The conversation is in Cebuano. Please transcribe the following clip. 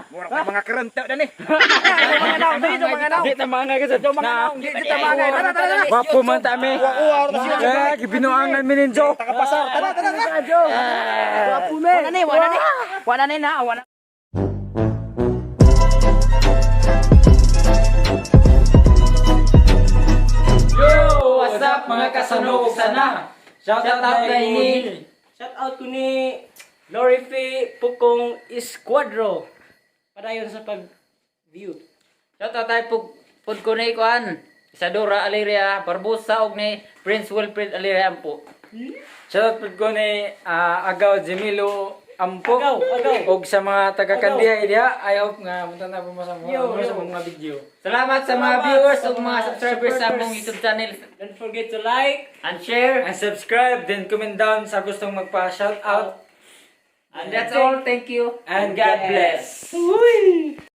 Murag na mga karanta na ni. Di ta maangay kasi. Di ta maangay. Tara, tara, tara. Wapo man ta mi. Eh, gibinuangan mi ninjo. Takapasar. Tara, tara, tara. Wala ni, wala ni. Wala ni na, wala. Yo, what's up mga kasanog sana? Shout out kay ni Shout out ko ni Lorife Pukong Esquadro. Padayon sa pag-view. Shout out tayo pug pud ko ni kuan. Isadora Aleria Barbosa og ni Prince Wilfred Aleria Ampo. Shout out pud ko ni Agaw Jemilo Ampo. Agaw, agaw. Og sa mga taga Kandiha diha, I hope nga mutan po mo sa mga Yo, mo sa yo. mga video. Salamat sa mga Salamat viewers sa ug mga mga subscribers sa among supporters. YouTube channel Don't forget to like and share. And subscribe, then comment down sa gustong magpa-shout out. And that's all. Thank you. And God bless. Uy!